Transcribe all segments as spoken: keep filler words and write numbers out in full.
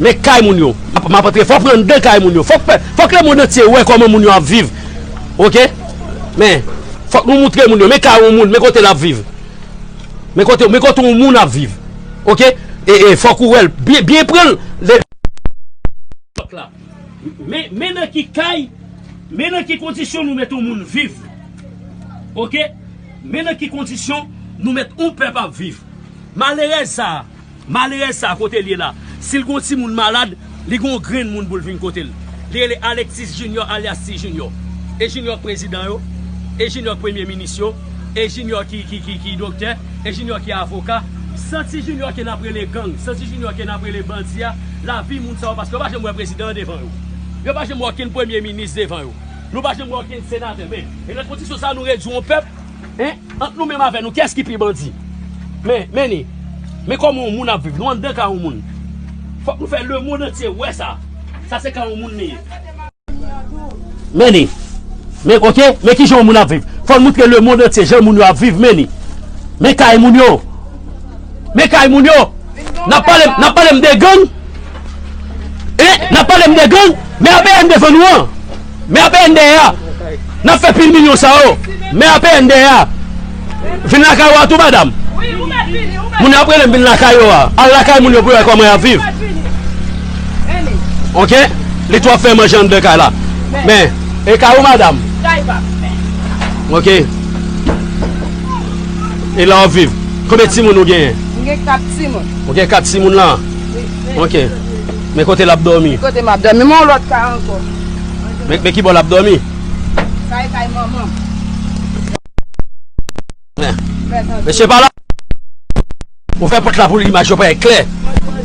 Men kay moun yo. M ap, m ap antre, fò pran anndan kay moun yo. Fòk, fòk lemonn antye wè kòman moun yo ap viv. Oke? Men, fòk nou moutre moun yo. Men kay yon moun, men kote l ap viv. Men kote, men kote yon moun ap viv. Oke? E, e fòk ou wè l. Byen, byen pran l. Le- Men, men nan ki kay, men nan ki kondisyon nou met yon moun viv. Oke? Men nan ki kondisyon nou met yon pèp ap viv. Malerèz sa a, malerèz sa a kote l ye la, si l gon timoun malad, li gon grenn moun pou l vin kote l. Li rele Alexis Junior alyas Ti Junior. E Junior k prezidan yo, e Junior k premye minis yo, e Junior ki, ki, ki, ki doktè, e Junior ki avoka. San Ti Junior ke n ap rele gang, san Ti Junior ke n ap rele bandi a, lavi moun sa yo, paske yo pa janm wè prezidan an devan yo. Yo pa janm wè okenn premye minis devan yo. Nou pa janm wè okenn senatè. Men, e nan kondisyon sa a nou redwi yon pèp, en, ant nou menm avè nou, kiyès ki pi bandi? Men, men ni, men kòman yon moun ap viv? Nou anndan kay yon moun. Fòk nou fè lemonn antye wè sa. Sa se kay yon moun li ye. Men ni, men, oke, men kijan yon moun ap viv. Fò n moutre lemonn antye jan moun yo ap viv, men ni. Men kay moun yo. Men kay moun yo. N ap pale, n ap pale m de gang. E, n ap pale m de gang, men A P N devan nou an. Men A P N dèyè a. N ap fè pil milyon sa yo. Men A P N dèyè a. Vin lakay ou a tou, madam. Moun yo ap rele m vin lakay yo a. Al lakay moun yo pou yo wè kòman y ap viv. Oke? Li tou ap fè manje anndan kay la. Men, e kay ou, madam? Oke. E la w ap viv. Konbyen timoun ou genyen? M gen kat timoun. Ou gen kat timoun la? Wi. Ok. Men kote l ap dòmi? Kote m ap dòmi? Men yon lòt kay ankò. Men, men ki bò l ap dòmi? Sa e kay manman m. Men. Mesye pa la. Ou fè pòt la pou imaj yo parèt klè.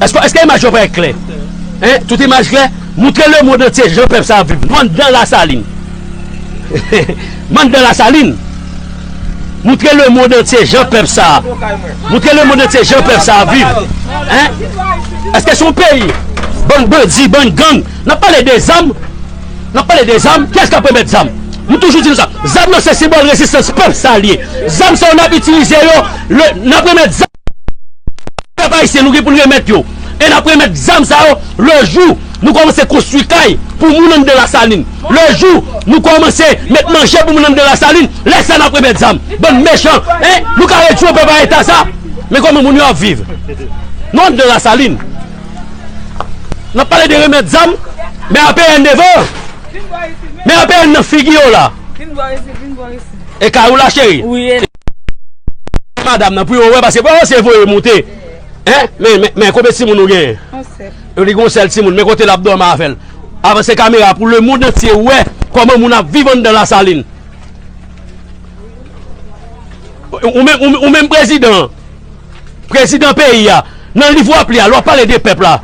Èske, èske imaj yo parèt klè? Hein? Tout imaj klè? Moutre lemonn antye jan pèp sa ap viv. Nou anndan Lasalin. M anndan Lasalin. Moutre lemonn antye jan pèp sa a. Moutre lemonn antye jan pèp sa a viv. Hein? Èske se yon peyi? Bann bandi, bann gang. N ap pale de zam. N ap pale de zam. Kiyès k ap remèt zam? M toujou di nou sa. Zam nan se senbòl rezistans pèp sa l ye. Zam sa yo n ap itilize yo. Le, n ap remèt zam. Pèp ayisyen, nou gen pou n remèt yo. E n ap remèt zam sa yo lejou nou kòmanse konstwi kay pou moun anndan Lasalin. Lejou nou kòmanse met manje pou moun anndan Lasalin, lè sa n ap remèt zam. Bann mechan, en, nou ka redwi yon pèp a eta sa. Men kòman moun yo ap viv? Nou anndan Lasalin. N ap pale de remèt zam, men A P N devan. Men A P N nan figi yo la. Vin bò isit, vin bò isit. E kay ou la, cheri? Wi, e. Madanm nan, pou yo wè, paske pa se voye moute. Hein? Men, men, men, konbyen timoun ou genyen? Yon sèl. Li gen yon sèl timoun, men kote l ap dòmi avè l. Avanse kamera pou lemonn antye wè kòman moun ap viv anndan Lasalin. Ou menm, ou, ou menm prezidan an, prezidan peyi a, nan liv w ap li a, lè w ap pale de pèp la,